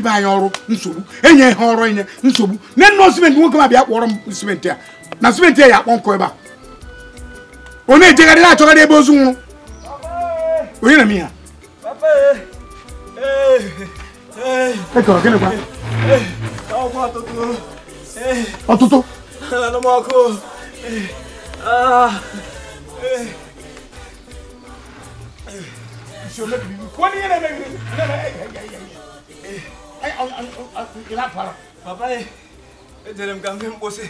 ndị be anyị ọrụ nsogbu enye ha ọrụ enye nsogbu nne nnọọ simenti nwoke ma bịa kpọrọ m simenti a na simenti a ya akpọ nkụ ebe a ọ na-ejegharị na-achọgharị ebe ozu nwụrụ onye na-eme ihe a ọtụtụ Papa, ejere m ka m fee mkposi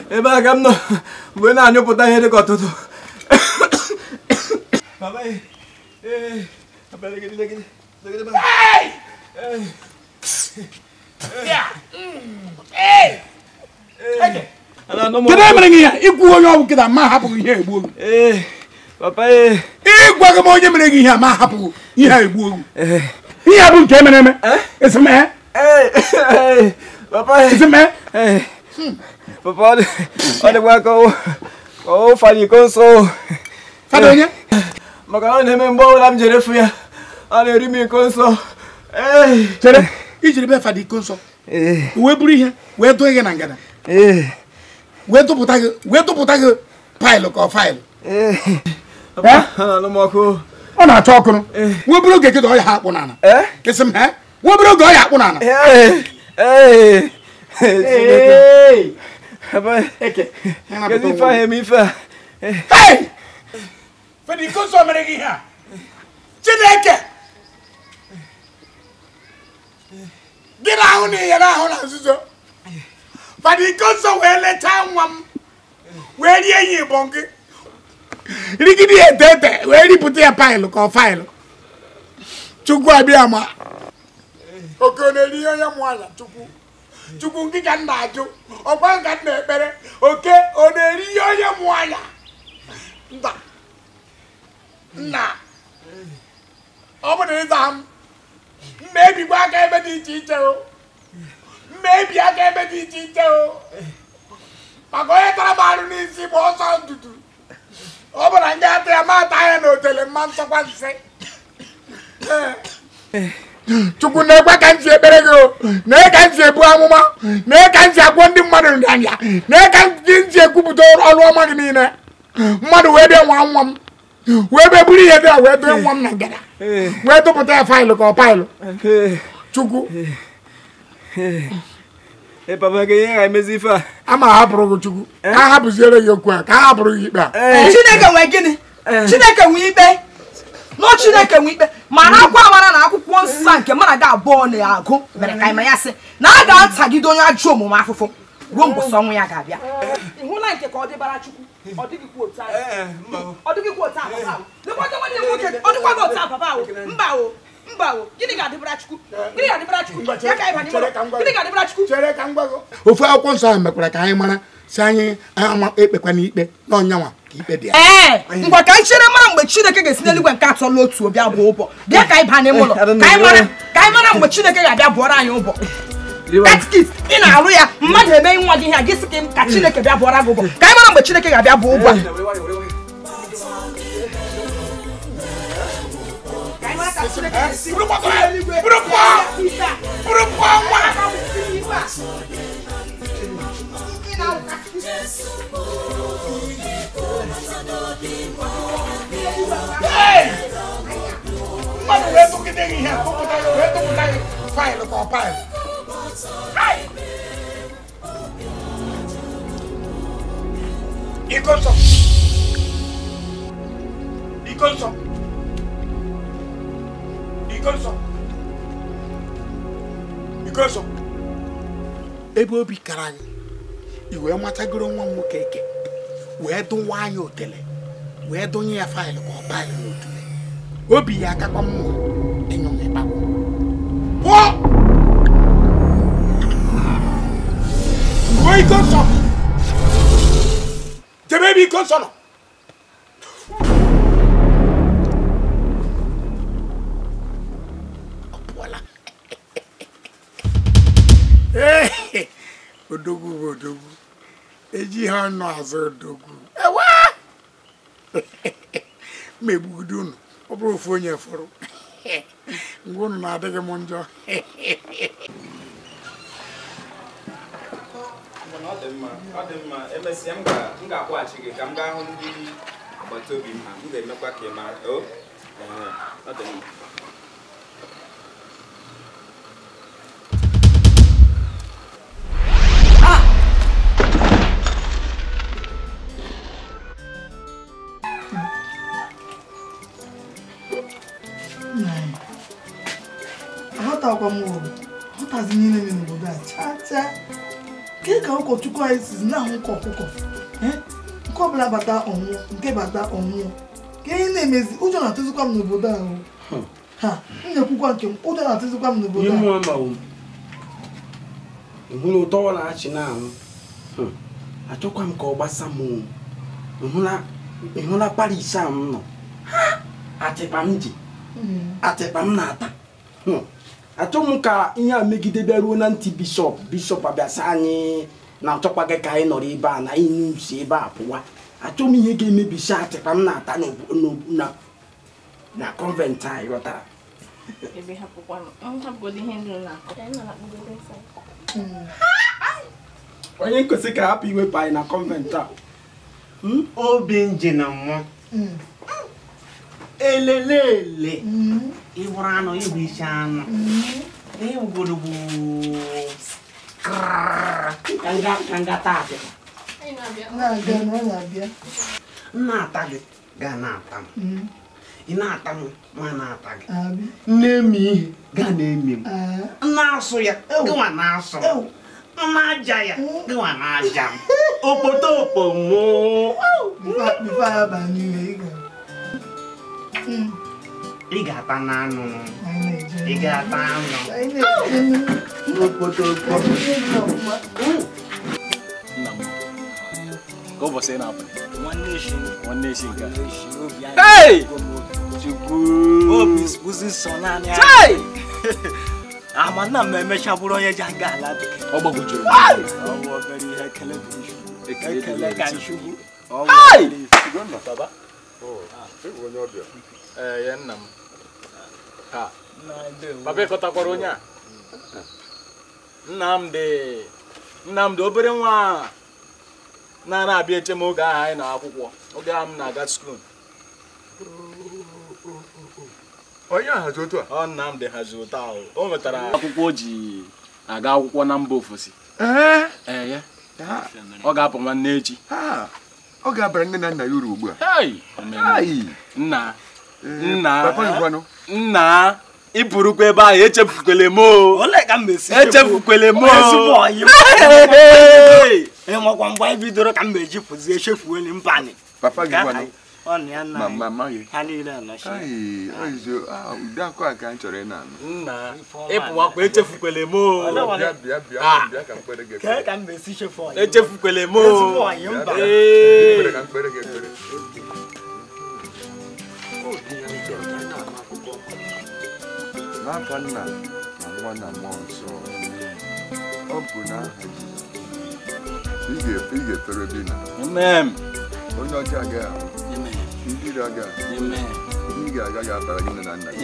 ebe a ka m nọ mgbe na-anyụpụta ihe dịka ọtụtụ. Papa, kedu emere gị ya ikwu onye ọ bụ kịta ma hapụghị ihe egbu ogu ịgwaghị m onye mere gị ihe a ma hapụghị ihe a egbu ogu ihe a bụ nke emere eme Papa, ọ dịkwa ka ọ fara iko nsọ fada onye maka na ọ na-eme mgbe ọbụla m jere fụ ya ọ na-eri m iko nsọ. Chere ijiri be fada iko nsọ wee buru ihe wee dụọ gị na ngada wee tụpụta gị paịlụ ka ọ faịlụ ọ na-achọ ọkụrụ nwa obere oge kịta ọ ya ha akpụ n'ala kesị m nwa obere oge ọ ya akpụ n'ala. Fada iko nsọ mere gị ihe a Chineke gị na-ahụ na ihe na-ahụ na nzuzo Fada iko nsọ wee lechaa nwa m wee rie ya ịbọn gị rigide ya ete ete wee ripụta ya paịlụ ka ọ faịlụ Chukwu abịa ma oke ọ na-eri onye mụ anya Chukwu Chukwu nke ka m na-ajụ ọkwa nka m na-ekpere oke ọ na-eri ihe onye mụ anya nta nna ọ bụ na ịza m mmebikwa aka ebe dị iche iche o mmebi aka ebe dị iche iche o maka onye tara m arụ n'isi bụ ọsọ ntutu ọ bụ na ndị ata ya ma ata ya na otele mma nsọkwa nsị Chukwu na-ekwe ka m si ekpere gị o na ka m si ebu amụma na ka m si agwọ ndị mmadụ nrịanrịa na ka m si ekwupụta ọrụ ọma gị niile mmadụ wee bịa nwa nwa m wee bịa buru ihe dị a wee doo nwa m na ngada wee tụpụta ya faịlụ ka ọ paịlụ Chukwu ama hapụrụ gị Chukwu ka a hapụziere gị okwu a ka a hapụrụ gị ikpe a Chineke nwee gịnị Chineke nwee ikpe nọ Chineke nwee ikpe mana akwa amara na akwụkwọ nsọ nke mụ na gị abụọ na-agụ mere ka anyị ya sị na a ga-atagide onye ajọ omume afụfụ ruo mgbe ọnwụ ya ga-abịa ị hụla nke ka ọ dịbara Chukwu ọ dịghịkwa otu ahụ ọ dịghịkwa otu ahụ ọ dịkwa gị otu ahụ papa o mba o mba o gịnị ga-adịbara Chukwu gịnị ga-adịbara Chukwu ya ka anyị banye gịnị ga-adịbara Chukwu chere ka m gwa gị ofu akwụkwọ nsọ ahụ mekwara ka anyị mara si anyị ama ekpekwana ikpe n'ọnyanwa ka ikpe dị ya ngwa ka anyị chere mara mgbe Chineke ga-esi n'eluigwe nke atọ n'otu obi abụọ ụbọ bịa ka anyị baa n'ime ụlọ ka anyị mara mgbe Chineke ga-abịa bụọrọ anyị ụbọ katikis ị na-arụ ya mmadụ eme nwa gị ihe a gị sị ka Chineke bịa bụọrọ gị ụbọ ka anyị mara mgbe Chineke ga-abịa bụọ ụbọ mmadụ wee tụgide gị ihe tụpụta gị wee tụpụta gị faịlụ ka ọ paịlụ iko nsọ iko nsọ iko nsọ iko nsọ ebe obi kara anyị i wee matagoro nwa m nwoke eke wee dụwa anyị otele wee dụnye ya faịlụ ka ọ paịlụ n'otule obi ya akakwa mmụọ ịnyụ ịkpagbu pụọ ruo iko nsọ jebe ebe iko nsọ nọ ọ pụọla odogwu bụ odogwu eji ha ọnụ azụ odogwu ewa ma egbugide unu ọ bụrụ ofu onye fọrọ ngwa unu na-adịghị m njọ. dị mma, ọ dị mma. Emesịa m ga-akwụghachi gị ka m gaa hụ ndị agbata obi m ha. M ga-emekwa ka ị mara. O ọ dị mma. Aghọtakwa m uru aghọtazi niile mere n'obodo a chaa chaa. Ke ka ụkọchukwu anyị sizi na-ahụ ka ọkụkọ nke ọbụla bata ọnwụọ nke bata ọnwụọ ka ihe na-emezi ụjọ na-atụzikwa m n'obodo ahụ. Ha m na-ekwukwa nke m ụjọ na-atụzikwa m n'obodo ahụ. Ịhụla ụtọ ọ na-achị na-ahụ achọkwa m ka ọ gbasa m. Ịhụla Paris a m nọ atịkpa m ji atịkpa m na-ata. Achọ m ka ihe a megide bịaruo na ntị bishọp bishọp abịasa anyị na-achọkwa gị ka anyị nọrọ ebe a na anyị si ebe a pụwa. Achọ m ihe ga-emebisi atịkpa m na-ata na kọnvent anyị ghọtara. Onye nkwesị ka hapụ iwepụ anyị na kọnvent a. Obi nji na mmụọ elelele ịwụrụ anụ ịbụ isi anụ ịwụgodogbu ka nga taa atịkpa na-ata gị ga na-ata m ị na-ata m ma na-ata gị na-emi ihe ga na-emi m na-asụ ya gịnwa na-asụ m na-aja ya gịnwa na-aja m okpoto okpo mụ. Ị ga-ata n'anụ ị ga-ata anụ okpotokpo. Nna m ka ụbọchị ị na-apụ nwanne echi nke a. Chukwu obi bụzi sọ naanị anyị. Ama nna m emecha bụrụ onye ji aga ala bekee. Ọ gbagwojuru ọ bụ obere ihe ekele dịrị Chukwu ekele ka Chukwu. Ee, nna m. Papa ịkọtakwara onye a? Nnamdị obere nwa na-abịa eche m oge ahụ anyị na akwụkwọ oge ahụ m na-aga skuul. Onye hazi otu a? Ọ Nnamdị hazi otu ahụ. O nwetara akwụkwọ o ji aga akwụkwọ na mba ofesi. Ee, ọ ga-apụ nwanne echi. Ọ ga-abara nne na nna ya uru ugbu a. Nna nna nna ị pụrụkwa ebe ahụ echefukwele m o. Echefukwele m o. Ịmakwa mgbe anyị bidoro ka m meji pụzie echefuole mbanị. Papa gị gwanụ. Mama ha niile anọchi. Ụdị akụ a ka anyị chọrọ ị na-anụ. Nna ịpụwakwa echefukwele m o. Bịa bịa bịa bịa ka m kpere gị ekpere. Ka m esi chefu ọyị. Echefukwele m o. Ezigbo ọyị mba. Ekpere ka m kpere gị ekpere. N'afa nna na nwa na mmụọ nsọ, ọ bụ n'aha Jizọs. Ị ga-efere bi na. Amen. Onye ọcha agaghị ahụ. Ndị iro agaghị ahụ. Ihe ị ga-aga ga-abara gị nne na nna gị.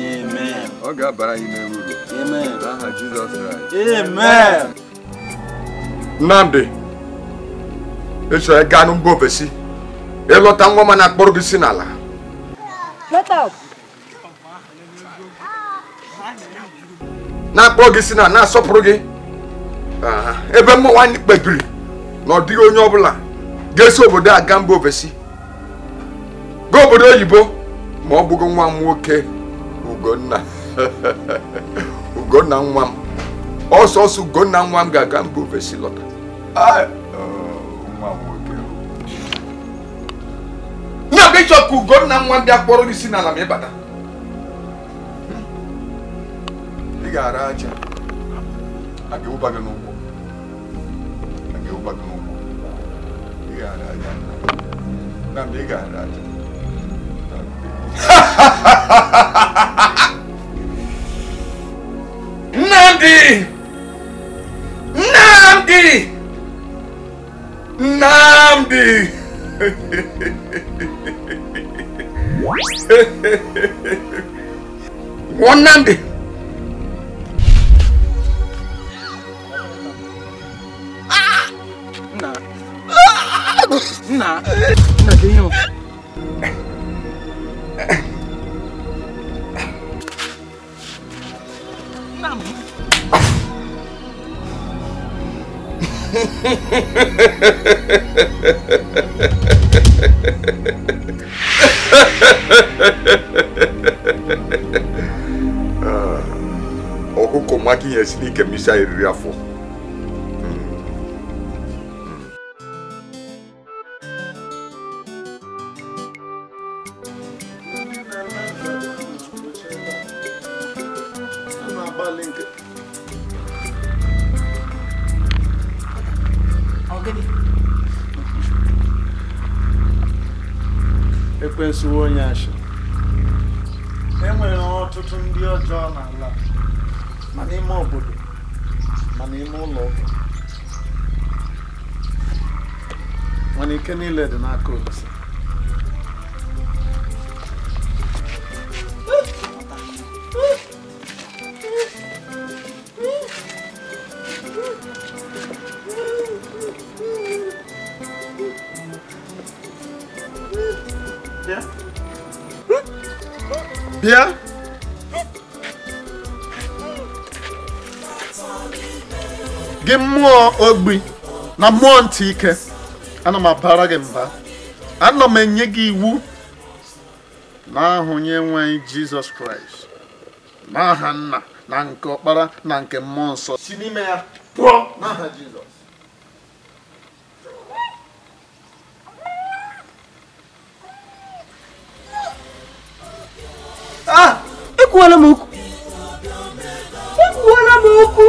Ọ ga-abara anyị n'ewu uru. N'aha Jizọs Kraịst. Amen. Nnamdị, echọrọ ịga na mba ofesi ịlọta nwa ma na-akpọrọ gị si n'ala. Na-akpọrọ gị si na na-asọpụrụ gị ebe mmụọ anyị kpebiri na ọ dịghị onye ọbụla ga-esi obodo a gaa mba ofesi gaa obodo oyibo ma ọ bụghị nwa m nwoke Ugonna. Ugonna nwa m ọsọsọ Ugonna nwa m ga-aga mba ofesi lọta. Nwa m nwoke nna bishọp Ugonna nwa m bịa kpọrọ gị si n'ala ma ịbata ị ga-ara aja a ga-ewuba gị n'ụkwụ a ga-ewuba gị n'ụkwụ ị ga-ara aja Nnamdị ị ga-ara aja. Nnamdị Nnamdị Nnamdị Nwụọ Nnamdị. Nna Nna, nna ka ihe o. Nna m. Ọkụkọ maka ihe si n'ike misa eriri afọ. Ekwensu onye asị. E nwere ọtụtụ ndị ọjọọ n'ala, ma n'ime obodo, ma n'ime ụlọ ụka. Mana ike niile dị n'aka Olise. Bịa. Gị mmụọ ogbi na mmụọ ntị ike, ana m abara gị mba, ana m enye gị iwu n'aha Onyenwe anyị Jizọs Kraịst, n'aha Nna na nke Ọkpara na nke Mmụọ Nsọ, si n'ime ya pụọ n'aha Jizọs. Ah, ekwuola m okwu. Ekwuola m okwu.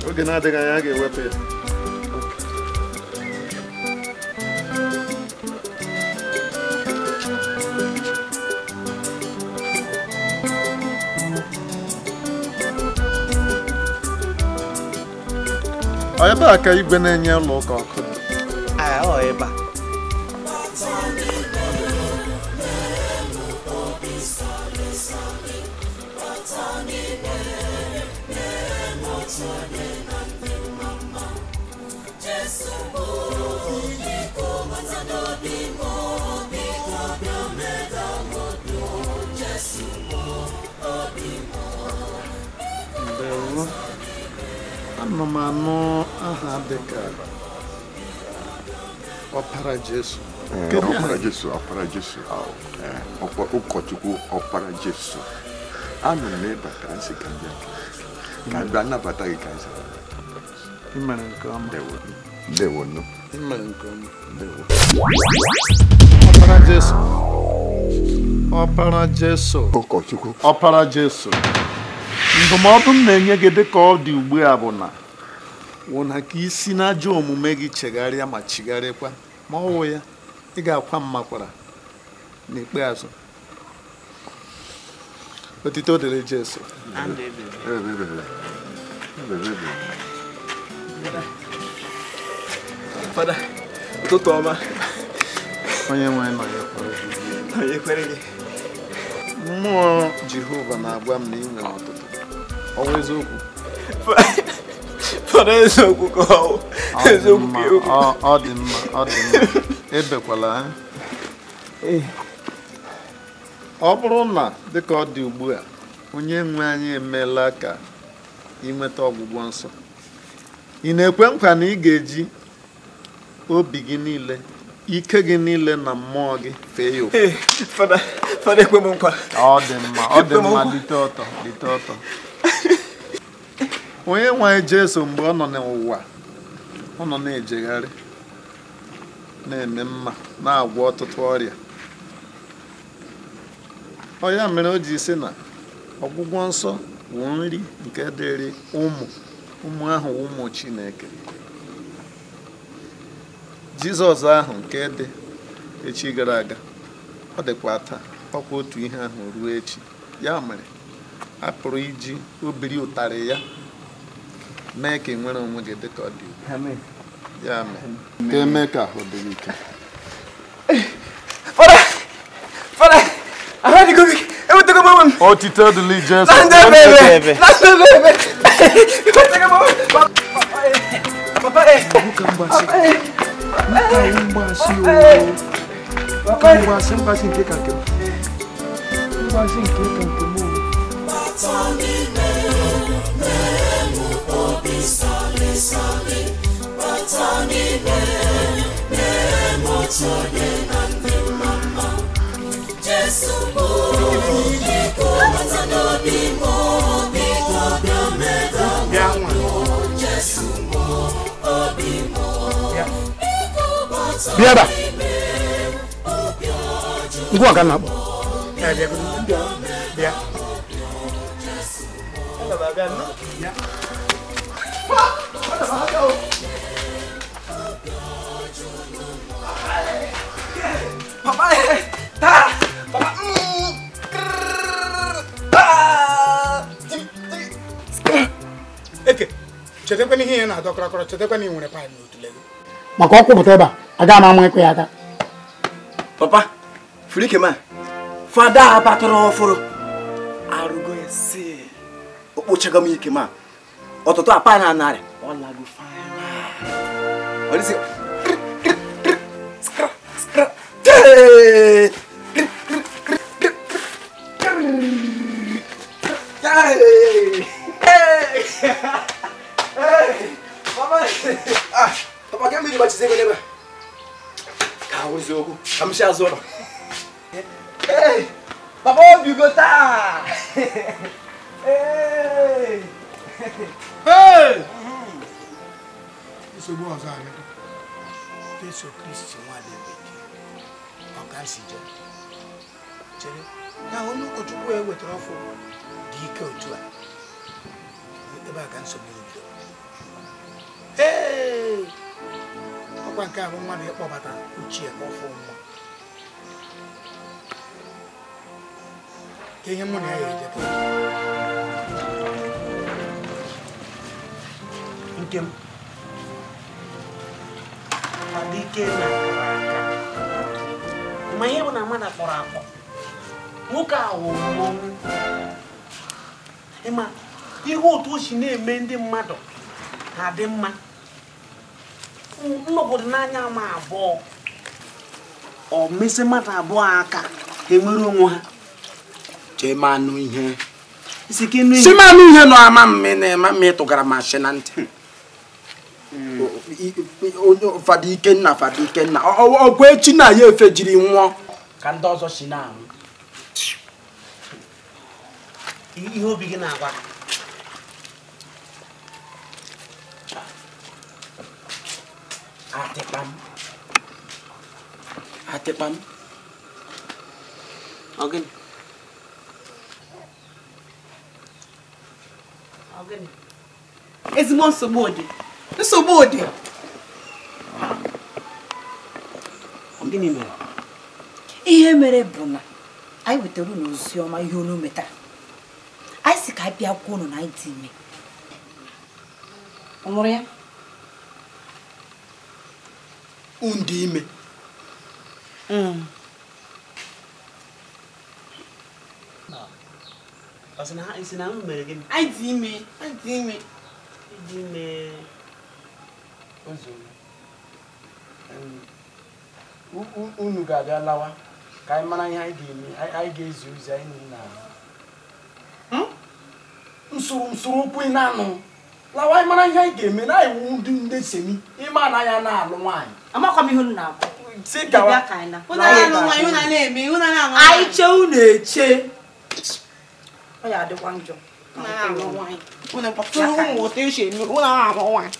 Oge na-adịghị anya a ga-ewepụ ya. Ọ ebe a ka igwe na-enye ụlọ ụka ọkụ dị? Ọ ebe a. Ndewo. Ana m anụ aha dịka Ọpara Jesu. Ọpara Jesu, Ọpara Jesu, ụkọchukwu Ọpara Jesu. Anụrụ m ebe ka nsị ka ndị ka bịa nnabata gị ka nsị. Ị mere nke ọma. Ndewo nụ. Ị mere nke ọma. Ndewo. Ọpara Jesu. Ọpara Jesu. Ụkọchukwu. Ọpara Jesu. Ndụmọdụ m na-enye gị dịka ọ dị ugbu a bụ na wụ na ka isi n'ajọ omume gị chegharịa ma chigharịkwa, ma ọ wụ ya ị ga-akwa mmakwara n'ikpeazụ. Otito dịrị Jesu. Fada, ụtụtụ ọma. Onye nwe nọ ya kwere gị. Onye kwere gị. Mmụọ Jehova na-agwa m na ị nwere ọtụtụ. Ọ bụ eziokwu? Fada, eziokwu ka ọ eziokwu ka ekwu. Ọ dị mma, ọ dị mma. Ebekwala ha. Ọ bụrụ na dịka ọ dị ugbu a, onye nwe anyị emeela ka ị nweta ọgwụgwọ nsọ, ị na-ekwe nkwa na ị ga-eji obi gị niile, ike gị niile na mmụọ gị fee ya ofufe? Fada, Fada, ekwe m nkwa. Ọ dị mma, ọ dị mma. Lite ọtọ, lite ọtọ. Onye nwe anyị Jesu, mgbe ọ nọ n'ụwa, ọ nọ na-ejegharị, na-eme mma, na-agwọ ọtụtụ ọrịa. Ọ ya mere o ji sị na ọgwụgwọ nsọ wụ nri nke dịrị ụmụ ụmụ ahụ, ụmụ Chineke. Jizọs ahụ nke dị echi gara aga, ọ dịkwa taa, ọkwa otu ihe ahụ ruo echi. Ya mere a pụrụ iji obiri ụtarị ya mee ka ị nwere onwe gị dịka ọ dị ugbu. Ya mere ka eme ka ahụ dị gị ike. Fada, Fada, ahụ gị enwetago m onwe m. Otito dịrị Jesu. Na ndị ebe, na ndị ebe. Enwetago m onwe m. Papa, mgbasị mgbasị mgbasị nke ka nke m, mgbasị nke ka nke m. Bịa ebe a. Ngwa ka na-akpọ. Bịa. Papa, taa, papa. Eke, chetakwana ihe ya na-adọkọrọkọrọ, chetakwana ị nwere paịlụ n'otule gị. Maka ọ kwụpụta ebe a, agaghị m ama ịkụ ya aka. Papa, furike ma fada abatara ọfụrụ arụgo ya si okpochago m ike ma ọtụtụ apa na narị ọ lago final. Ọ dịsị skra skra tee. Papa, ah, papa, ka mmiri gbachizie ego n'ebe a. Ka awụzi okwu, ka m si azụ ụlọ. Hey, papa, obi go taa. Hey. Hey! Nsogbu ọzọ abịa. Jesu Kristi nwa David. Ọ ka si jee. Chere, na onye ụkọchukwu e wetara ọfụ dị ike otu a. Ebe a ka nsogbu bido. Ee! Ọkwa nke a bụ mmadụ ịkpọbata ochie ka ọ fụ nwa. Ka ihe mụ na ya ga-ejekọ. Nke m, Fada Ikenna kara aka. Ma ihe bụ na mmadụ kpọrọ akpọ, nwoke a wụ mmọnwụ. Ịma ihe otu o si na-eme ndị mmadụ na-adị mma. Nnọgọdụ n'anya ma abụọ, ọ mesị mmadụ abụọ aka ha enwere onwe ha. Chee m anụ ihe. Isi ka ịnụ ihe. Si m anụ ihe nọ ama mme na ema mme tụgara m asị na ntị. Fada Ikenna, Fada Ikenna, ọgwụ echi na ya efe jiri nwụọ ka ndị ọzọ si na-anwụ. Ihe obi gị na-agwa. Atịkpa m. Atịkpa m. Ọ gịnị? Ọ gịnị? Ezigbo nsogbu dị. Nsogbu dị. Ọ gịnị mere? Ihe mere bụ na anyị wetara unu ozi ọma ihe unu metara. Anyị sị ka anyị bịa kwuo unu na anyị dị ime. Ọ nụrụ ya? Ndị ime. Ọ sị na ha isi na m mere gịnị? Anyị dị ime, anyị dị ime. Dị ime. Ozugbo. Unu ga-abịa lawa ka anyị mara ihe anyị ga-eme, anyị ga-ezi ozi anyị na nsoro okwu ị na-anụ. Lawa anyị mara ihe anyị ga-eme na anyị wụ ndị ndị semi ime anaghị a na-alụ nwaanyị. Amakwa m ihe unu na-akọ. Si gawa. Unu na-alụ nwaanyị, unu na-eme, unu na-alụ nwaanyị. Anyị chee unu eche. Ọ ya adịkwa njọ. Unu na-alụ nwaanyị. Unu kpọtụrụ ụmụ otu esi eme, unu na-alụ nwaanyị.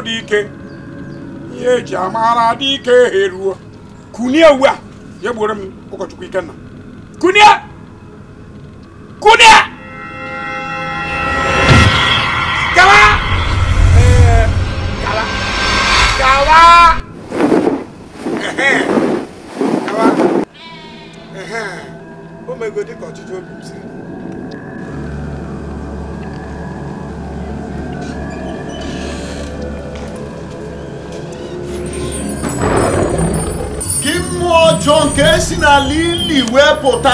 Dike ihe eji amara dike eruo kunie ugbu a ya gburu m ụkọchukwu Ikenna kunie kunie gawa gawa gawa gawa o mego dịka ọchịchị obi m siri. Ọjọọ nke esi n'ala ili wee pụta,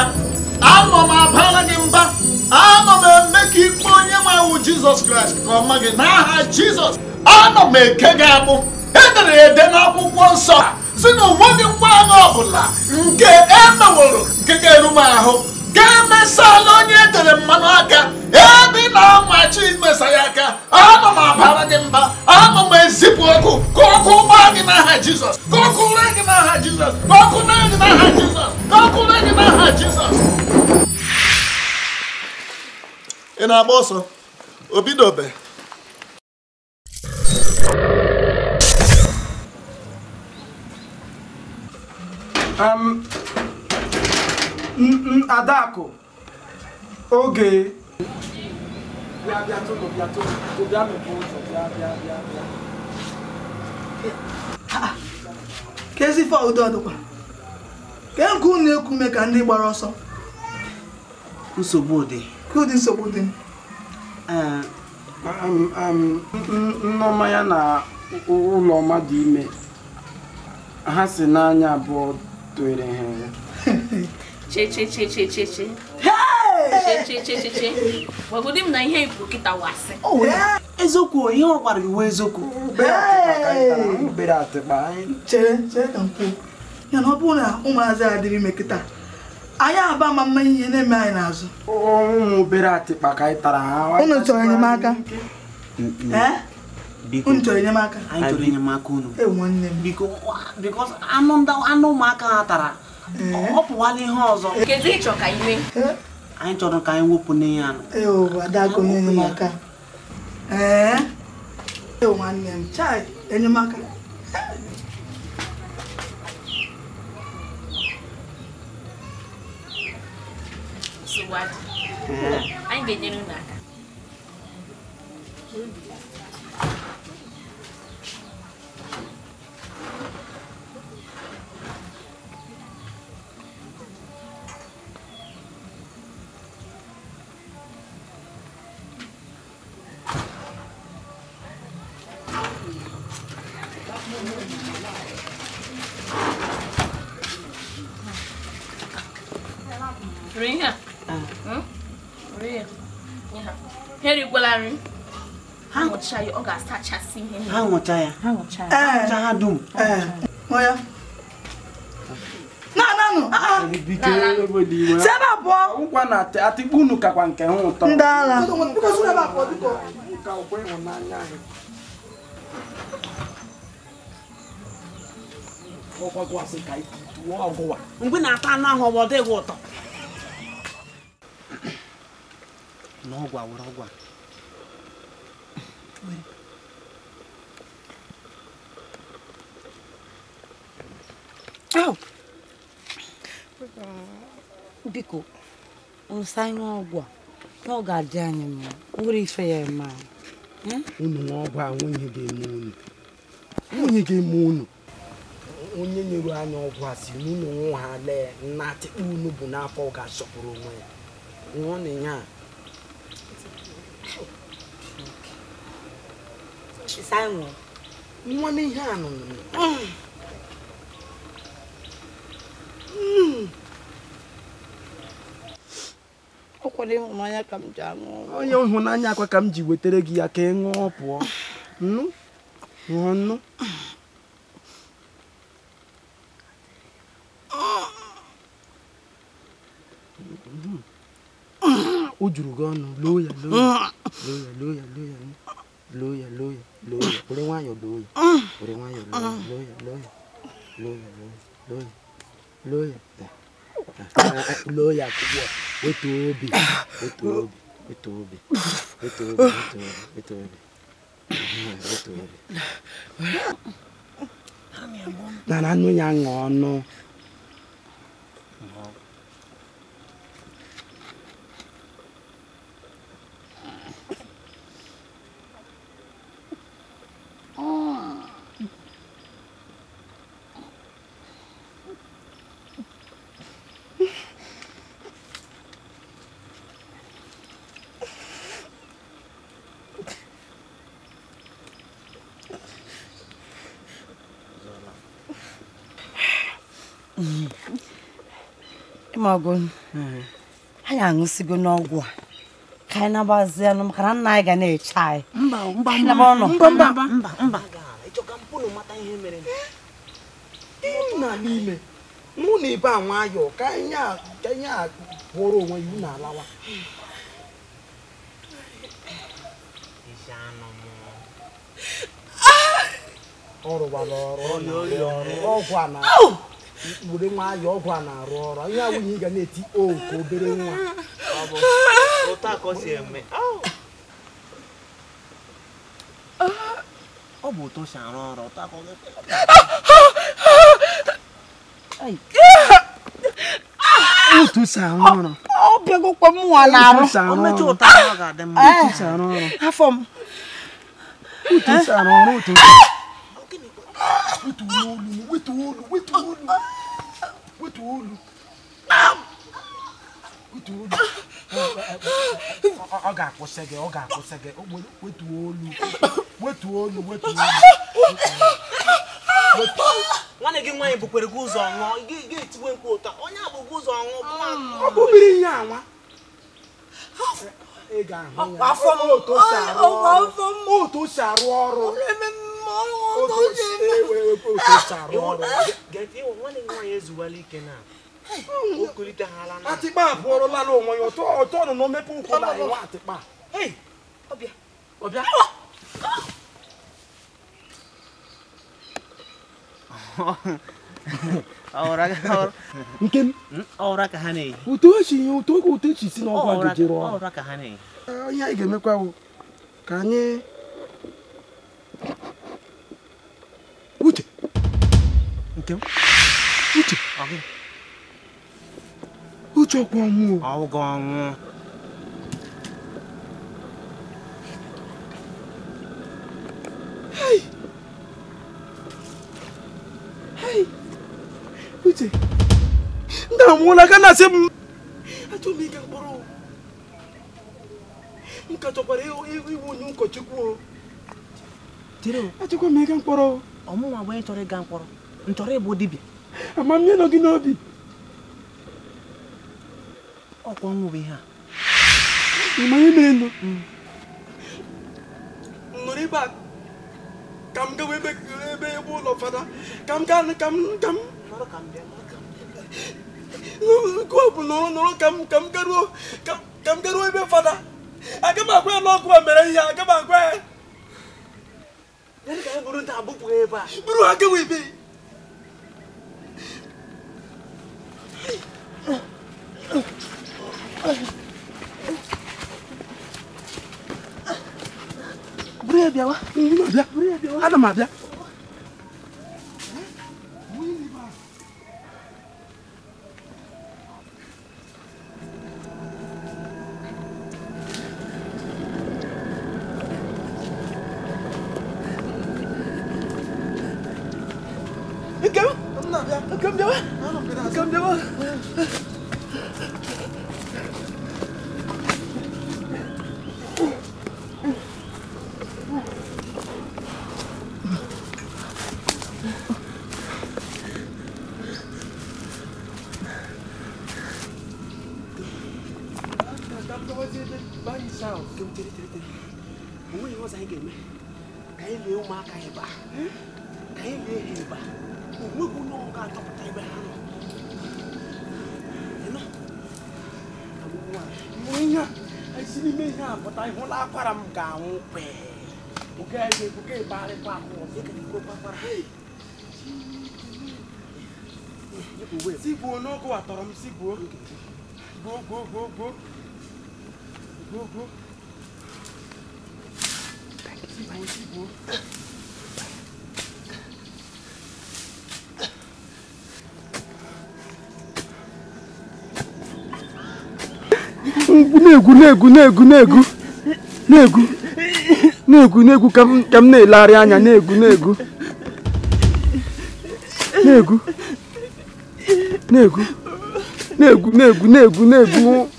anọ m abara gị mba, anọ m eme ka ikpe onye nwe iwu Jizọs Kraịst ka ọ ma gị n'aha Jizọs. Anọ m eke gị agbụ, edere ede n'akwụkwọ nsọ si na onweghị ngwa agha ọbụla nke emeworo nke ga-eru m ahụ ga-emesala onye edere mmanụ aka ebe ị na-amachi imesa ya aka. Anọ m abara gị mba, anọ m ezipụ ọkụ ka ọkụ gbaa gị n'aha Jizọs, ka ọkụ ree gị n'aha Jizọs, ka ọkụ ree gị n'aha Jizọs, ka ọkụ ree gị n'aha Jizọs. Ị na-agba ọsọ? Obidobe. Adakụ oge bịa bịa tụlụ bịa tụlụ bịa mepee ụzọ bịa bịa bịa bịa. Ka ezi ife udo dịkwa ka nke unu na-ekwu ka ndị gbara ọsọ. Nsogbu dị. Ka ụdị nsogbu dị? Nneọma ya na ụlọma dị ime ha si n'anya abụọ tụere ha ya. Che che che che che che. Che che che che che. Gwagodi m na ihe ikwu kịta wasị. Eziokwu, ihe ọ gwara gị wee eziokwu. Obere atịkpa anyị. Chere chere ka m kwuo. Ya na ọ bụrụ na ụmụazị a dịrị ime kịta, anyị aba ma mma ihe na-eme anyị n'azụ. Ụmụ obere atịkpa ka anyị tara ha. Unu chọrọ enyemaka? Unu chọrọ enyemaka? Anyị chọrọ enyemaka unu. Nwanne m. Biko, because anụ ụmụaka ha tara ọ pụwala ihe ọzọ. Kedu ịchọ ka anyị mee? Anyị chọrọ ka anyị wepụ n'ihe anụ. Ee, Adakụ onye enyemaka. Ee, nwanne m, chai, enyemaka. Nsogbu adị. Anyị ga-enyere unu aka. Ha ṅụcha ya, ọ ga-asachasị ihe niile. Ha ṅụcha ya. Ha ṅụcha ya. Ha dum. Oya. Na na no. Si ebe a pụọ. Nkwa na atịkpu unu kakwa nke ha ụtọ. Ndị ala. Biko si ebe a pụọ biko. Nka ụkwa ịhụnanya anyị. Mgbe na-ata anụ ahụ ọ dịghị ụtọ. Na ọgwụ awụrụ ọgwụ a. Biko, Unu sị anyị ṅụọ ọgwụ a na ọ ga-adị anyị mma. O nwere ife ya eme anyị. Unu ṅụọ ọgwụ a nwunye ga-eme unu. Nwunye ga-eme unu. Onye nyere anyị ọgwụ a si n'ụlọ nwụ ha lee na atịkpa unu bụ n'afọ ọ ga-asọpụrụ onwe ya. Ṅụọ na ihe a. Nwa n'ihe a nọ Ọ kwado ịhụnanya ka m ji aṅụ ọgwụ. Onye ịhụnanya akwa ka m ji wetere gị ya ka ị ṅụọ pụọ. Nnu ṅụọ nnu. O juru gị ọnụ, loo ya loo ya loo ya loo ya loo ya loo ya loo ya were nwayọọ loo ya were nwayọọ loo ya loo ya loo ya loo ya loo ya loo ya ugbu a. Wetuo obi wetuo obi wetuo obi wetuo obi wetuo obi wetuo obi. Na anụ ya ṅụọ ọnụ. Ịmago anyị aṅụsigo n'ọgwụ a ka anyị nabazie nụ maka na nna anyị ga na-eche anyị. Mba mba mba mba mba mba. N'ala ime mụ na ebe a nwayọọ ka anyị a gwọrọ onwe ya unu alawa. Ọ rụwara ọrụ ọgwụ a na were nwayọọ ọgwụ a na-arụ ọrụ ihe awụnye ị ga na-eti o ka obere nwa. Ọ bụ ụtọ si arụ ọrụ otu si arụ ọrụ. Ọ bịagokwa m nwa na-arụ. Afọ m. Otu si arụ ọrụ otu. Wetuo olu, wetuo olu, wetuo olu, wetuo olu, wetuo olu. Ọ ga-akwụsị gị, ọ ga-akwụsị gị. Wetuo olu, wetuo olu, wetuo olu. Nwanne gị nwaanyị bukwere gị ụzọ ṅụọ, gị ga-etigwe mkpu ụtọ. Onye a bụ gị ụzọ ṅụọ. Ọ bụ mmiri ihe anwa. Ị ga-ahụ ya. Otu o si arụ ọrụ. Atịkpa apụọrọla n'onwe ya ọtọ nọ na omepe ụkwụ na nwa atịkpa. Ọbịa. Nke m ọra ka ha na-eyi. Otu esi otu esi si n'ọgwụ a ga-ejere ọrụ. Ọra ka ha na-eyi. Ihe anyị ga-emekwa bụ ka anyị Uche. Nke m? Uche. Uche ọkwa ọnwụ. Ọgwụ ọnwụ. Hey! Hey! Uche. Ndị amụọla ka na-asị m. Achọ m ịga mkpọrọ. M ka chọkwara iwu onye ụkọchukwu o. Achọkwa m ịga mkpọrọ. Ọmụnwa bụ onye chọrọ ịga mkpọrọ. M chọrọ ịbụ dibịa. Amamihe nọ gị n'obi. Ọkwa ọnwụ bụ ihe a. Ị ma ihe mere nụ? M nọrọ ebe a ka m gawa ebe ebe ụlọ fada ka m gaa ka m ka m nọrọ nọrọ ka m garuo ka m garuo ebe fada. Aga m agwa ya n'ọkụ a mere ihe aga m agwa ya. Buru ha gawa ebe. Buru ya bịawa. Ana m abịa. Come bịawa. Come bịawa. Go, go, go, go. Go, go. Go. Negu, negu, negu, negu. Negu. Negu, negu, ka m na-elegharị anya, negu, negu. Negu. Negu. Negu, negu, negu, negu.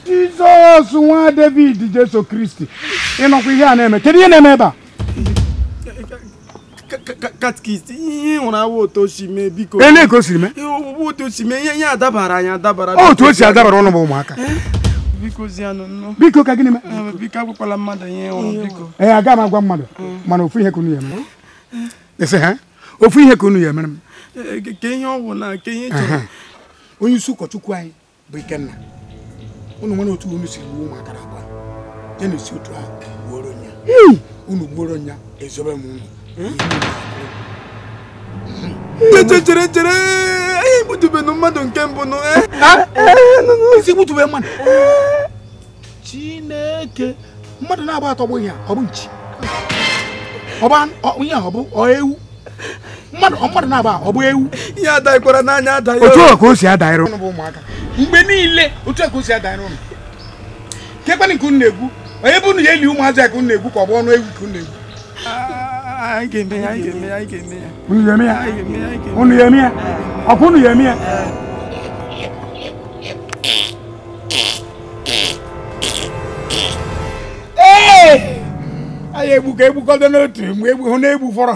Jizọs nwa David Jesu Kristi. Ịnọkwa ihe a na-eme. Kedu ihe na-eme ebe a? Katkist, ihe hụrụ awụ otu o si mee biko. Ele ka o siri mee? Otu o si mee, ihe adabara anyị adabara. Otu o si adabara ụnụ bụ ụmụaka. Biko zianụ nnọọ. Biko ka gịnị mee? Biko agwakwala mmadụ ihe hụrụ biko. Ee, aga m agwa mmadụ mana ofu ihe ka unu ya emere. Ese ha? Ofu ihe ka unu ya emere m. Ke ihe ọ bụ na ke ihe chọrọ. Onye isi ụkọchukwu anyị bụ Ikenna. Unu nwere otu unu siri gbuo ụmụaka na abụọ. Ya na-esi otu ahụ gbuoro nya. Unu gbuoro nya ezobe m unu. Chere chere anyị gbutubenu mmadụ nke mbụ nụ. Isi gbutube mmadụ. Chineke mmadụ na-agba atọgbu ihe a ọ bụ nchi. Ọ bụ ihe a ọ bụ ewu. Mmadụ na-agba ọ bụ ewu. Ihe adaghịkwara n'anya adaghị. Otu a ka o si adaghịrị ụnụ bụ ụmụaka. Mgbe niile otu a ka o si adaghịrị ụnụ. Kekwanụ nke unu na-egwu. Onye bụ unu ya eli ụmụazị a ka unu na-egwu ka ọ bụ ọnụ ewu ka unu na-egwu. Anyị ga-eme ya, anyị ga-eme ya, anyị ga-eme ya. Unu ga-eme ya? Unu ga-eme ya? Ọkwa unu ga-eme ya? Ee! Anyị egbukọ egbukọdo n'otu mgbe egbu hụ na-egbu fọrọ.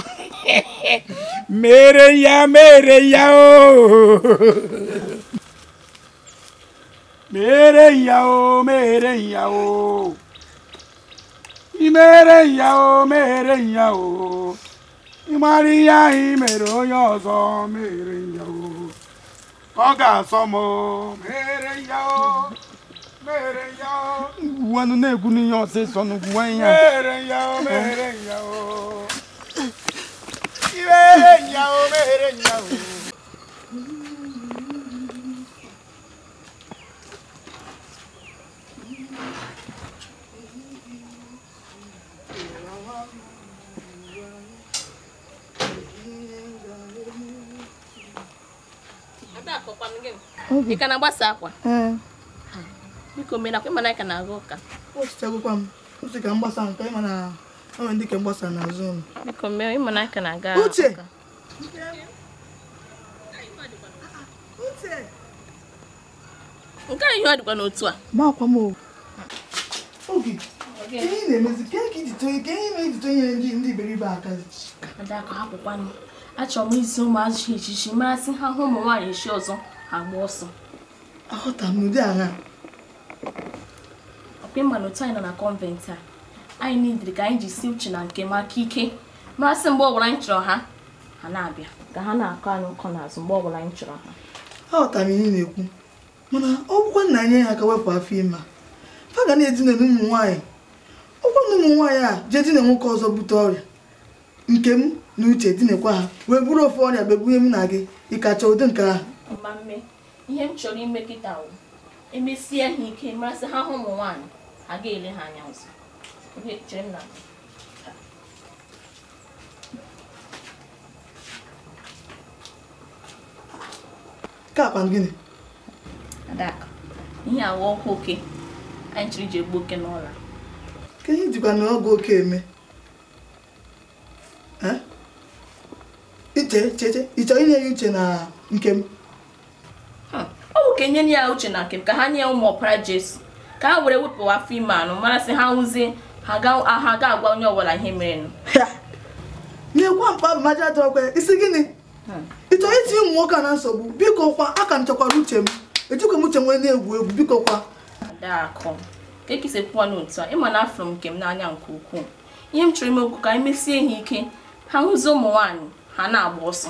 Mere ya ooo. Mere ya o, mere ya o. Imere ya o, mere ya o. Ịmara ihe ahụ mere onye ọzọ mere ya o. Ọ ga-asọ m o, mere ya o, mere ya o. Gbuwanụ na-egwu n'ihe ọsịsọ nụ gbuwa ihe. Mere ya o, mere ya o. Imere ya o, mere ya o. Ị ka na-agbasa akwa? Biko mere akwa ịma na ka na-aga ụka. Ochichagokwa m. Uche ka mgbasa nke ịma na enwere ndị ka mgbasa n'azụ ụlọ. Biko mere ịma na ka na-aga ụka. Uche! Uche! Nke a ihe ọ dịkwa n'otu a. Ma akwa m o. Oge, ihe ị na-emezi ka iji too ka ihe mere iji too nyere ndị iberibe aka. Adakụ hapụkwanụ. Achọrọ m izi ụmụazị echichi marasị ha hụ ụmụ nwaanyị echi ọzọ ha gba ọsọ. Aghọtara m n'ụdị agha. Ọkwa ịma na otu anyị nọ na kọnventi a anyị nidiri ka anyị ji si uche na nke maka ike marasị mgbe ọbụla anyị chọrọ ha ha na-abịa ka ha na-akọ anyị ụkọ n'azụ mgbe ọbụla anyị chọrọ ha. Aghọtara m ihe ị na-ekwu mana ọ bụkwa nna anyị ha ka wepụ afọ ime a fa ga na-edina ụmụ nwaanyị ọkwa na ụmụ nwaanyị a jee dina nwoke ọzọ bute ọrịa nke m na uche dinekwa ha wee buru ofu ọrịa bebunye m na gị ịkacha ụdị nke ahụ. Mma ihe m chọrọ ime kịta wụ emesie ha ike marasị ha hụ ụmụ nwaanyị ha ga-ele ha anya ọzọ. Chere m na nke akwa gịnị? Adakụ, ihe awụ ọkụ oke anyị chọrọ iji egbu oke n'ụlọ. Ka ihe jikwa na ọgwụ oke eme? Che ị chọrọ inye ya uche na nke m? Ọ bụ ka enye ya uche na nke m ka ha nye ụmụ ọpara Jesu ka ha were wepụ afọ ime anụ mara sị ha nwụzie ha ga-agwa onye ọbụla ihe merenụ. Na-ekwa mkpa bụ maja dọkwa isi gịnị? Ị chọrọ itinye ụmụ nwoke a na nsogbu? Biko kwa, aka m chọkwara uche m. Ejikwa m uche m wee na-egwu egwu, biko kwa. Adakụ, ka ekisekwa n'otu a, ịma na afụrụ m nke m n'anya nke ukwuu. Ihe m chọrọ ime okwu ka anyị mesie ha ike, ha hụzie ụmụ nwaanyị ha na-agba ọsọ.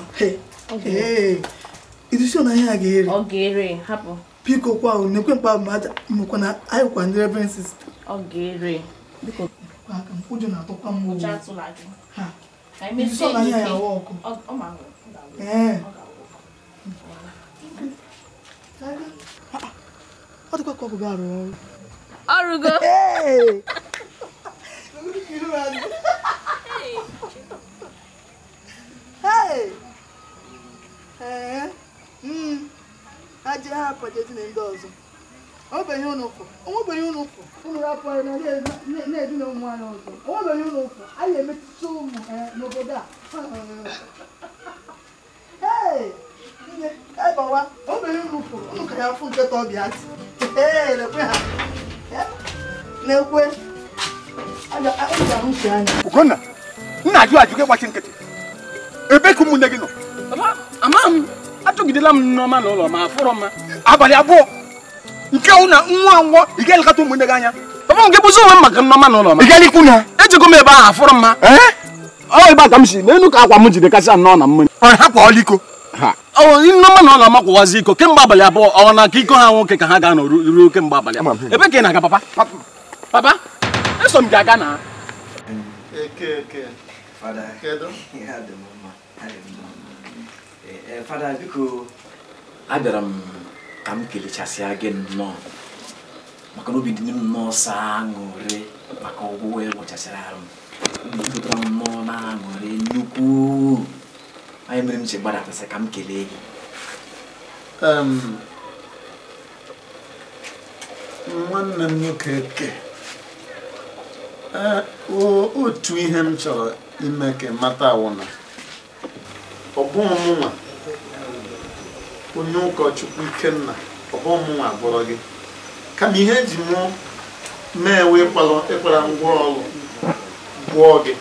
Idusi na ihe a ga-ere. Ọ ga-ere, hapụ. Biko kwa, nekwe mkpa bụ maja mekwa na anyị kwa ndị reverend sister. Ọ ga-ere. Biko. Aka m ụjọ na-atọkwa m. Ụjọ atụla gị. Ka anyị mesie ha ike. Ọ ma ọ dịkwa ka ọ bụ gị arụ ọrụ. Ọrụgo. Aje ha apụjeji na ndị ọzọ. Onwebeghị unu ụfụ. Onwebeghị unu ụfụ. Unu rapụ anyị na-edina ụmụ anyị ọzọ. Onwebeghị unu ụfụ. Anyị emetụta ụmụ n'obodo a. Hey! Nne, ebawa, onwebeghị unu ụfụ. Unu ka ya afụ nketa ọbịa ntị. Ee, lekwe ha. Lekwe. Ugonna, nna ajụ ajụ gị gbachi nkịtị. Ebe ka ụmụnne gị nọ? Ama m, achọgidela m nneọma n'ụlọ ma afụrọ mma. Abalị abụọ nke wụ na nwa nwụọ, ị ga-elekọta ụmụnne gị anya. Papa m ga-ebuzi onwe m maka nneọma n'ụlọ ma. Ị gaala ikwu na? Ejego m ebe ahụ afụrọ mma. Ọ ebe a ka m si n'elu ka akwa m jide kasị nnọọ na mmiri. Ọ ha kwọọla iko. Nneọma na ụlọ ma kwụwazi iko kemgbe abalị abụọ ọ na ka iko ha nwoke ka ha ga-anọ ruo kemgbe abalị abụọ. Ebe ka ị na-aga papa? Papa, eso m gị aga na. Eke. Fada. Kedu? Fada, biko, abịara m ka m kelechasịa gị nnọọ maka na obi dị m nnọọ sọ aṅụrị maka ọgwụgwọ ị gwọchasịrị arụ m. Obi jupụtara m nnọọ na aṅụrị nnukwu. Anyị mere m ji gbadatasị ka m kelee gị. Nwanne m nwoke Eke, otu ihe m chọrọ ime ka mata awụ na ọ bụghị mụnwa onye ụkọchukwu Ikenna, ọ bụghị mụnwa gwọrọ gị, kama ihe eji mụ mee wee ịkwara ngwa ọrụ gwọọ gị.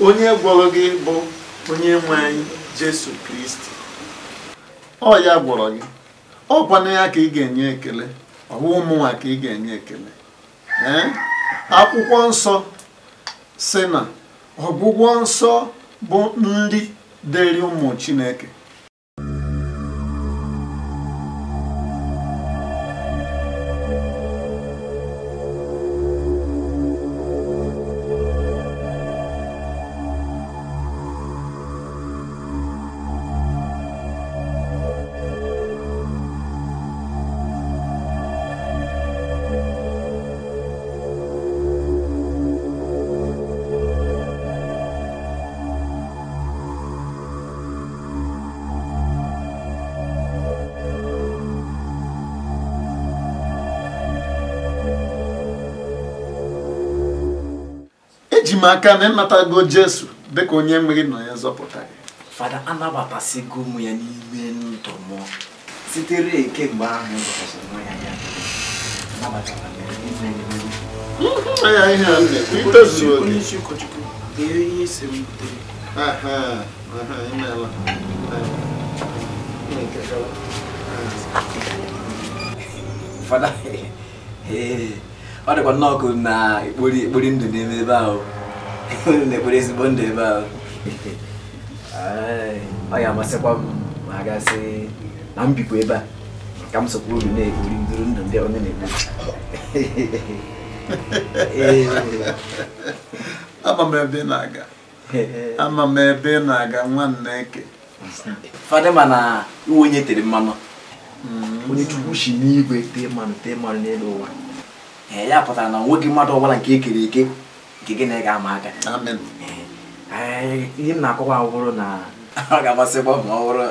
Onye gwọrọ gị bụ onye nwe anyị Jesu Kristi. Ọ ya gwọrọ gị, ọ kwanụ ya ka ị ga-enye ekele, ọ bụghị mụnwa ka ị ga-enye ekele. Akwụkwọ nsọ sị na ọgwụgwọ nsọ bụ nri dịrị ụmụ Chineke. Eji m aka na ịnatago Jesu dịka onye nwe gị na onye nzọpụta gị. Fada, anabatasigo m ya n'ime ndụ m sitere kemgbe ahụ ịzọpụtasịrị nwa ya ya. Anabatara m ya n'ime ndụ. Ya ihe a na-ekwu, itozuru oke. Onye isi ụkọchukwu, dee ihe isi m butere. Imeela. Fada, ọ dịkwa nnọọ ka na ekpori ndụ n'ime ebe ahụ. Na-ekpori ezigbo ndụ ebe ahụ. Ọ ga-amasịkwa m ma a gasị na m bikwa ebe a ka m sokwa uru na-ekpori ndụrụ ndụ ndị onye na-ekpori. Ama m ebe ị na-aga. Ama m ebe ị na-aga nwanne Eke. Fada, ma na iwe onye tere mmanụ. Onye Chukwu si n'igwe tee mmanụ n'elu ụwa. Ya pụtara na nwoke mmadụ ọbụla nke ekere eke nke gị na ị ga-ama aka. Amen. Ihe m na-akọwa bụrụ na ọ ga-amasịkwa ma ọ bụrụ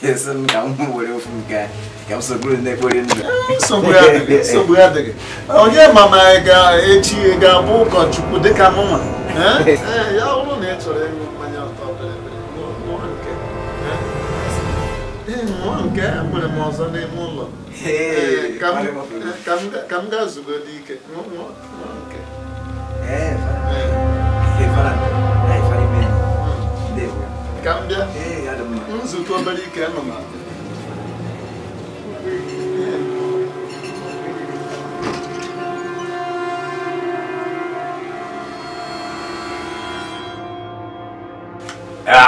esi m ka m were ofu nke ka m sogburu na-ekpori ndụ. Nsogbu adịghị. Onye ma ma ị ga-echi ị ga-abụ ụkọchukwu dịka mụnwa. Ya bụrụ na ị chọrọ ịṅụ mmanya ọtọ bịrịbịrị. Ee, nke a nwere m ọzọ n'ime ụlọ. Ka m gaa zugodi ike. Ṅụọ nke. Ka m bịa. Nzukọ obere ike nọ m abịa.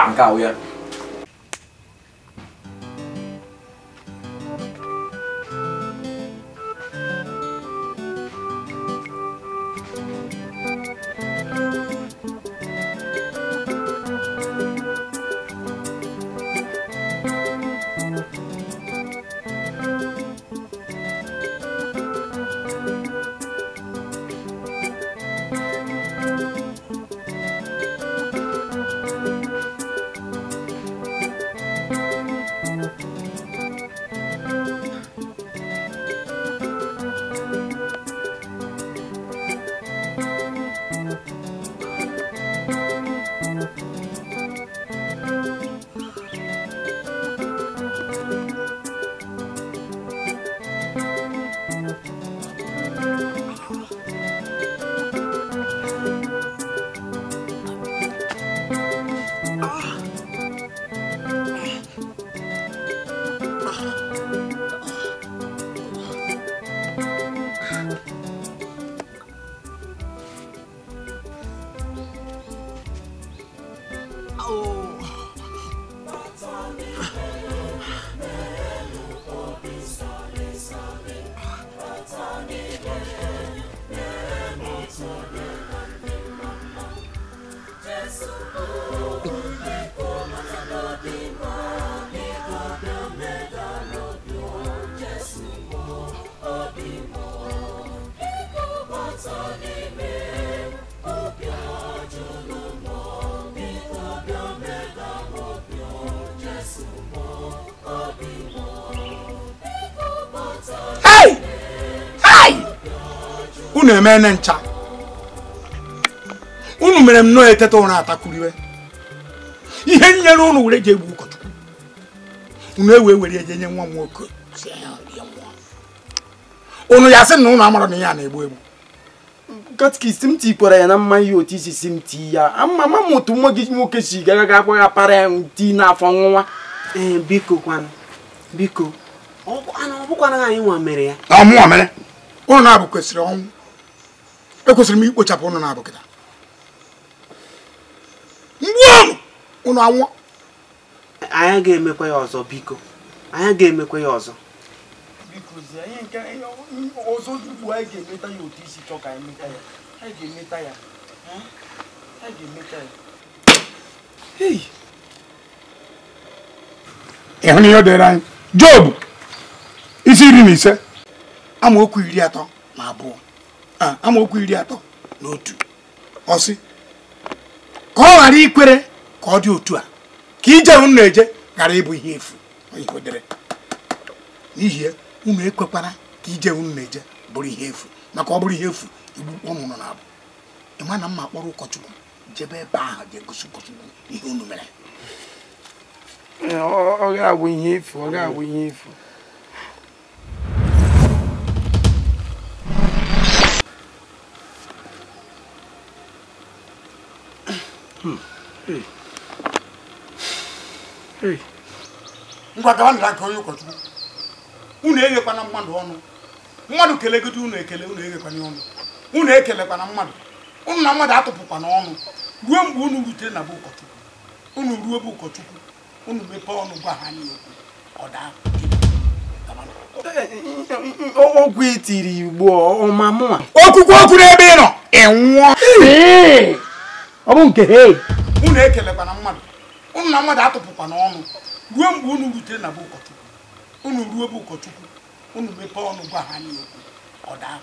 Nke ahụ ya. Unu emene ncha. Unu mere m nnọọ eteta ụra atakwuriwe. Ihe nyere unu were je egbu ụkọchukwu. Unu ewe were eje nye nwa m nwoke si ya rie mmụọ. Unu ya sị na unu amara na ihe a na-egbu egbu. Katkist m tikwara ya na mmanya otu isi si m tii ya. Ama ama m otu nwa gị nwoke si gaga ga akwa para ya tii n'afọ nwa. Ee, biko kwanụ. Biko. Ọ bụkwanụ anyị nwa mere ya. Ọ mụnwa mere. Unu na-abụ kwesịrị ọnwụ. Ekwesịrị m ikpochapụ unu na-abụ kịta. Mgbu unu anwụọ. Anyị ga-emekwa ya ọzọ biko. Anyị ga-emekwa ya ọzọ. Biko zie ihe nke ọzọ ugbu anyị ga-emeta ya otu isi chọọ ka anyị meta ya. Anyị ga-emeta ya. Anyị ga-emeta ya. Hey. Ị hụ na ihe o dere anyị? Job isi 15 amaokwu 32. Amaokwu 31. Ọ sị ka ọ ghara ikwere ka ọ dị otu a ka ije unu na-eje ghara ịbụ ihe efu. Ihe o dere. N'ihi ya unu ekwekwara ka ije unu na-eje bụrụ ihe efu, maka ọ bụrụ ihe efu igbu unu nọ na-abụ. Ị ma na mma kpọrọ ụkọchukwu jebe ebe ahụ jee gosi ụkọchukwu ihe unu mere. Ọ ga-abụ ihe efu, ọ ga-abụ ihe efu. Ngwa gawa nra nke onye ụkọchukwu. Unu eghekwana mmadụ ọnụ. Mmadụ kelegodo unu ekele, unu eghekwana ọnụ. Unu ekelekwana mmadụ. Unu na mmadụ atụpụkwana ọnụ. Ruo mgbe unu rutere na be ụkọchukwu. Unu ruo be ụkọchukwu. Unu mepee ọnụ gwa ha n'okwu. Ọ daa. Ọgwụ etiri ugbu a ọma mụnwa. Okwukwe okwu n'ebe ị nọ, ị nwụọ. Ọ bụ nke he. Unu ekelekwana mmadụ. Unu na mmadụ atụpụkwana ọnụ. Ruo mgbe unu rutere na be ụkọchukwu. Unu ruo be ụkọchukwu. Unu mepee ọnụ gwa ha n'okwu. Ọ daa.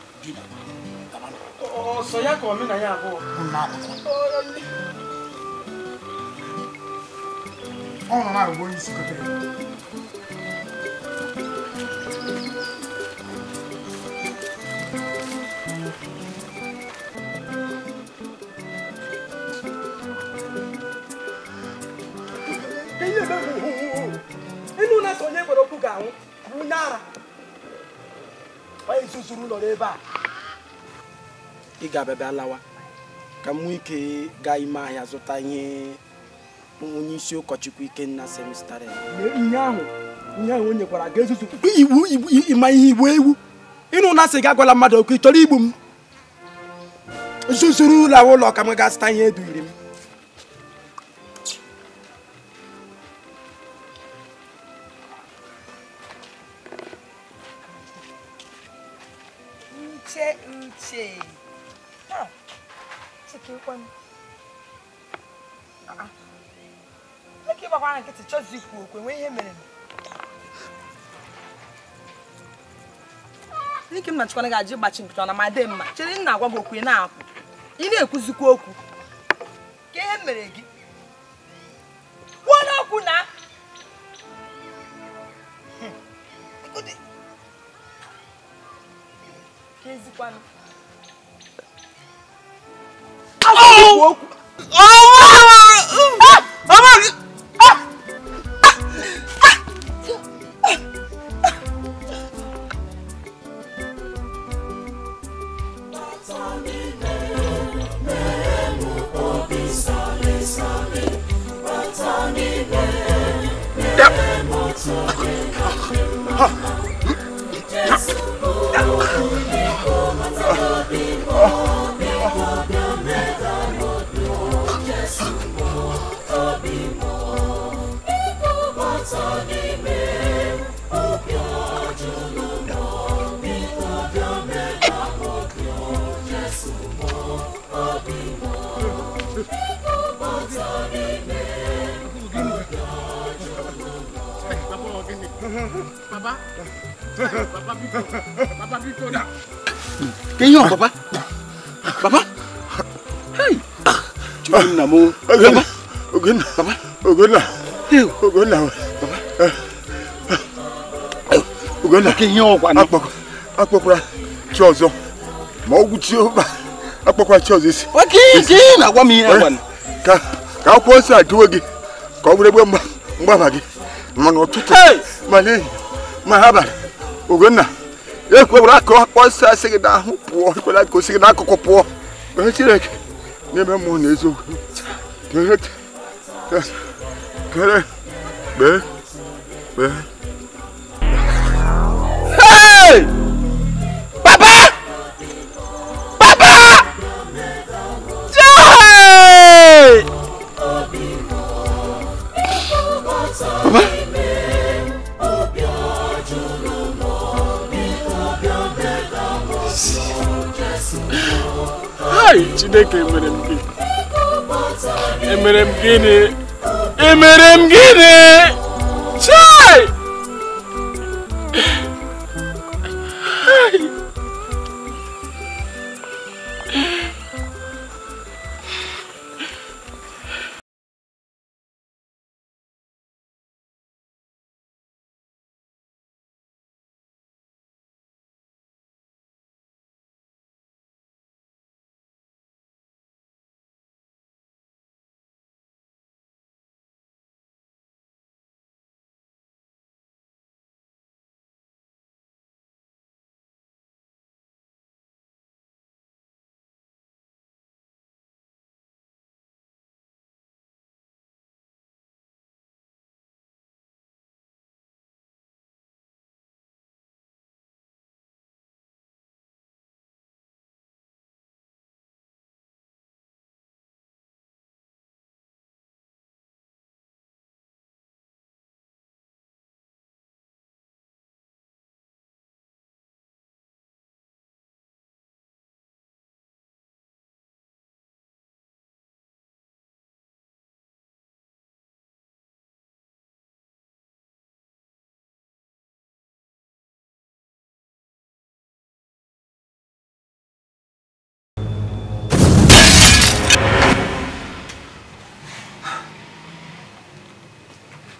Ọsọ ya ka omenala abụọ. Ọ nọ na-agwa onye isi kotere. Onye gwara okwu ga-anwụ bụ onye ara. Onye zuzuru ụlọ n'ebe a. Ị ga-abịa lawa ka m nwee ike gaa ime ahịa zụta ihe onye isi ụkọchukwu Ikenna semistara. Ihe ahụ o nyekwara ga-ezuzu iwu ịma ihe igbu ewu. Ịnụ na sị gị agwala mmadụ okwu, ị chọrọ igbu m. Zuzuru ụlọ ka m gaa zụta ihe eduhiri m. Uche. Ah, chekekwanụ. Ah. Eke gbakwana nkịtị chọzi ikwu okwu, enwe ihe mere. N'ike m na-achịkwana gị ajụ ịgbachi nkịtị ọ na ma dị mma. Chere m na-agwa gị okwu ị na-apụ. Ị na-ekwuzikwa okwu. Ka ihe mere gị? Kwuo n'okwu na. Kezikwanụ. Oh! Papa, papa, hey, Chukwu nna m, papa, Ogunna, papa, Ogunna, Ogunna, papa, Ogunna, ihe ọgwa na akpọkwara chi ọzọ, ma ọgwụ chi ụba, akpọkwara chi ọzọ isi. Oke ihe na-agwa m ihe agwa ka akwụkwọ nsọ adịwo gị ka ọ bụrụ ebe mgbaba gị, ma n'ụtụtụ, ma n'ehihie, ma abalị, Ogunna. Ekwewara ka ọkpọ nsọ asị gị n'ahụ pụọ, ekwela ka o si gị n'akụkụ pụọ. Onye Chineke n'ime mmụọ na eziokwu. Kere kere kpee kpee. Hey! Papa! Papa! Jai! Papa? Hai, Chineke emere m gịnị? Emere m gịnị? Emere m gịnị? Chai! Hai!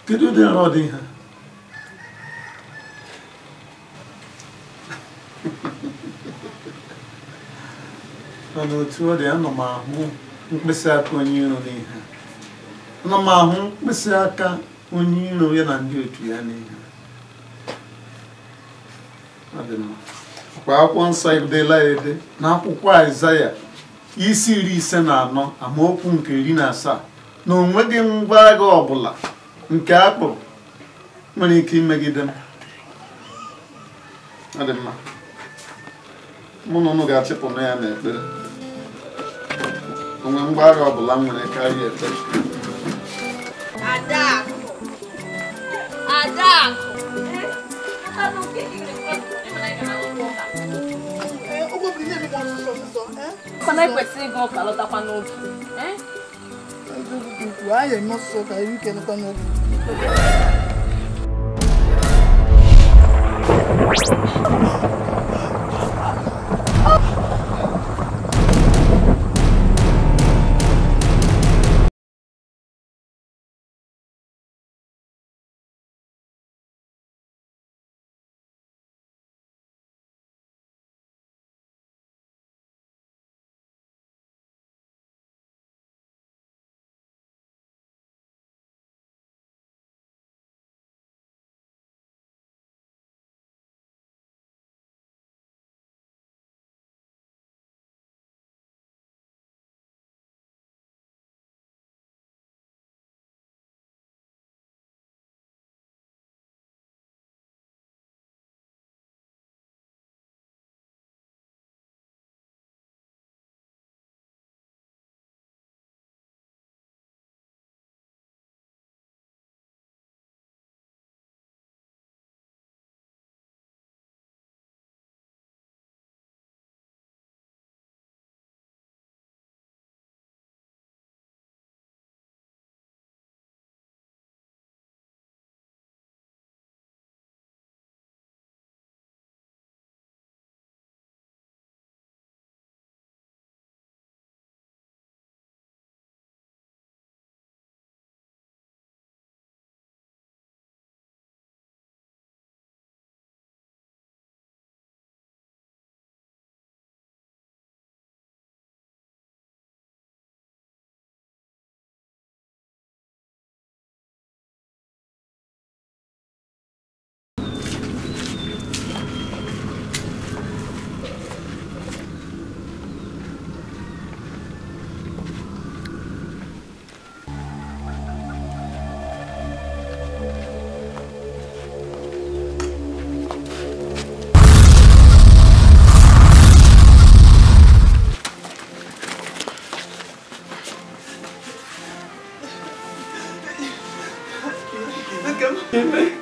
Kedu ụdị nrọ dị ha? Mana otu ọ dị, ana m ahụ mkpịsị aka onye iro n'ihe. Ana m ahụ mkpịsị aka onye iro ya na ndị otu ya n'ihe. Kwa akwụkwọ nsọ edela ede na akwụkwọ Aịzaya isi 54 amaokwu nke 17 na onweghị ngwa agha ọbụla nke a kpụrụ nwere ike imegide m. Ọ dị mma. Mụ na unu ga-achịpụ na ya n'ekpere. Onwe ngwa agha ọbụla m nwere karịa ekpere. Adakụ! Adakụ! Mana ekwesịrị ịga ụka lọtakwa n'oge. Anyị eme ọsụsọ ka anyị ike lọta n'oge.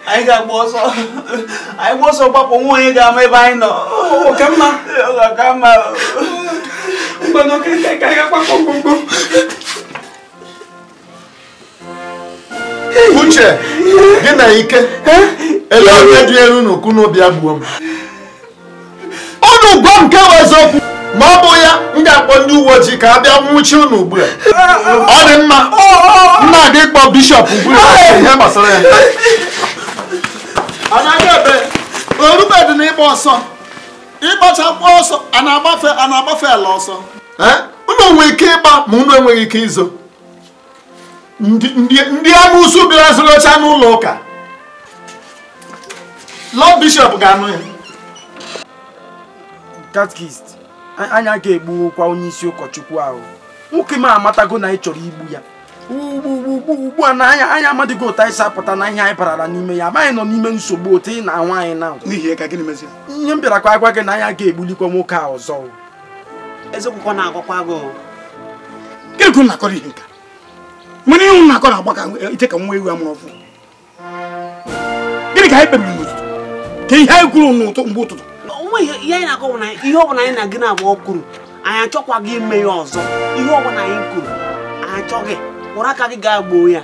Anyị ga-agba ọsọ. Anyị gba ọsọ gbapụ nwa onye ga-ama ebe anyị nọ. Ka mma. Ka mma. Mgbanụ ka anyị ga-agbapụ mgbomgbo. Uche, gị na Ike, ele onye dị elu n'okwu n'obi abụọ m. Unu gwa m nke bụ eziokwu, ma ọ bụ ya m ga-akpọ ndị uwe ojii ka a bịa nwụchi unu ugbu a. Ọ dị mma, m na-aga ịkpọ bishọp ugbu a ihe gbasara ya. Anaghị ebe orube dị n'ịgba ọsọ, ịgbachakwa ọsọ, a na-agbafe ala ọsọ. Unu nwere ike ịgba ma unu enweghị ike izo. Ndị amụsụ bịara zụrụ oche n'ụlọ ụka. Lord Bishop ga-anụ ya. Katkist, anya ga-egbukwa onye isi ụkọchukwu ahụ. Nwoke m amatago na ị chọrọ igbu ya. Ugbu a na anya amadịgo ụta isi apụta na ihe anyị barara n'ime ya. Amaghị nọ n'ime nsogbu otu ị na-anwa anyị na. N'ihi ka gịnị mezie? Ihe m bịara kwa agwa gị na anya ga-egbulikwa nwoke a ọzọ. Eziokwu na-agwakwa gị. Gịnị ka unu na-akọrọ ihe nka? Mgbe ihe unu na-akọ na-agba ka ite ka nwa ewu amụrụ ọfụ. Gịnị ka anyị kpebiri n'ụtụtụ? Ka ihe anyị kwuru n'ụtụ mgbe ụtụtụ? Ihe anyị na-akọ bụ na ihe ọbụla anyị na gị na-agba kwuru, anyị achọkwaghị ime ya ọzọ. Ihe ọbụla anyị kwuru, anyị achọghị. Were aka gị gaa gboo ya.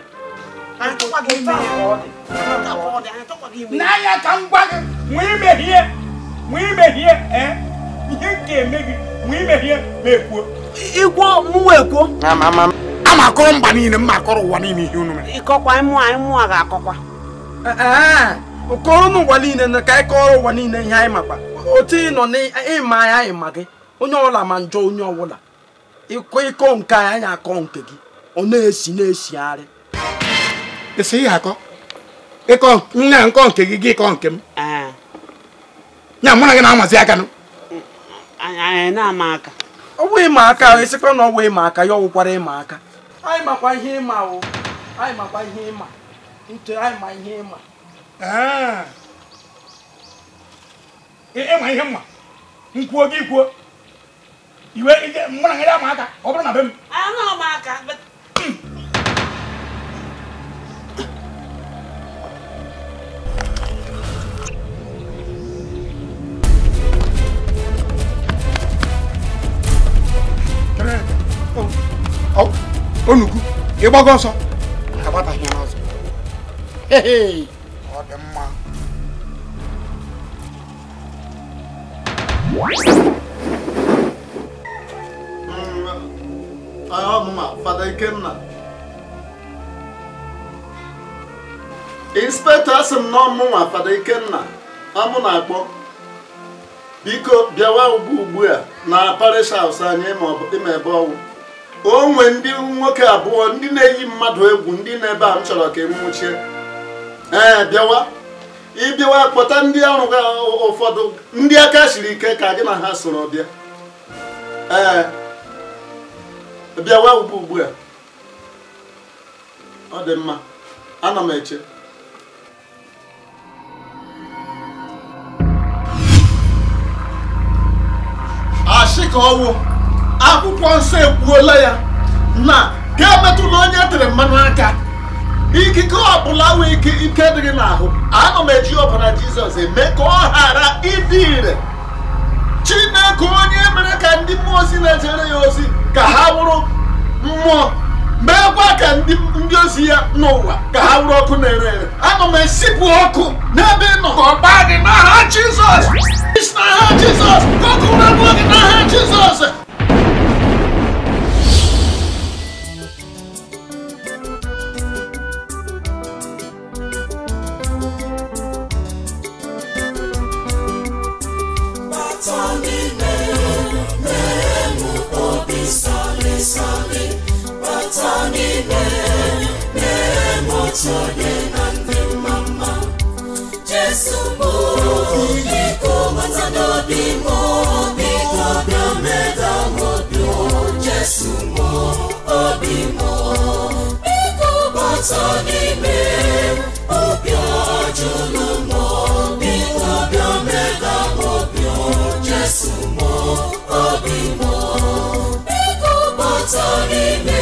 N'anya ka m gwa gị, nwee imehie, ihe m ga-eme gị, nwee imehie ma ekwuo. Igwo mụnwa ekwuo. A ma akọrọ mba niile, mma akọrọ ụwa niile ihe unu mere. Ịkọkwa anyị mụnwa ga-akọkwa. Kọrọ n'ụwa niile na ka anyị kọrọ ụwa niile ihe anyị makwa. Otu ị nọ n'ịma anyị anyị ma gị. Onye ọbụla ma njọ onye ọbụla. Ịkọ nke anyị anyị akọ nke gị. Ọ na-esi na-esigharị. Esi ihe akọ? Ịkọ nne nkọ nke gị gị kọ nke m. Nya mụ na gị na-amazi aka nụ. Anyị na-ama aka. Ọ wụ ịma aka, esikwa na ọ wụ ịma aka, ya ọ wụkwara ịma aka. Anyị makwa ihe ịma o. Anyị makwa ihe ịma. Uche, anyị ma ihe ịma. Ịma ihe mma. Nkwuo gị kwuo. Iwe mụ na gị ama aka, ọ bụrụ na be m. Anyị na-ama aka. Onuku, ịgbago ọsọ agbataghị ya n'ọzọ. Ọ dị mma. Ọmụma Fada Ikenna. Inspector asị m na ọmụnwa Fada Ikenna amụ na-akpọ. Biko bịawa ugbu a na parish house anyị ịma ebe ọwụ. O nwe ndị nwoke abụọ ndị na-eyi mmadụ egwu ndị na-ebe a m chọrọ ka e nwuchie. Ee, bịawa. Ịbịawa kpọta ndị ọrụ ụfọdụ ndị aka siri ike ka gị na ha soro bịa. Ee, bịawa ugbu a. Ọ dị mma, ana m eche. Ashị ka ọwụ akwụkwọ nsọ ekwuola ya na ka emetụla onye tere mmanụ aka. Ikike ọbụla wee ike ike dị gị n'ahụ, ana m eji ọbara Jizọs eme ka ọ ghara ịdị ire. Chineke onye mere ka ndị mmụọ ozi na-ejere ya ozi ka ha wụrụ mmụọ, meekwa ka ndị ozi ya n'ụwa ka ha wụrụ ọkụ na-ere ere. Ana m esipụ ọkụ n'ebe ị nọ ka ọ gbaa gị n'aha Jizọs. N'aha Jizọs, ka ọkụ na-agba gị n'aha Jizọs. Jesu mo, obi mo, biko bata n'ime.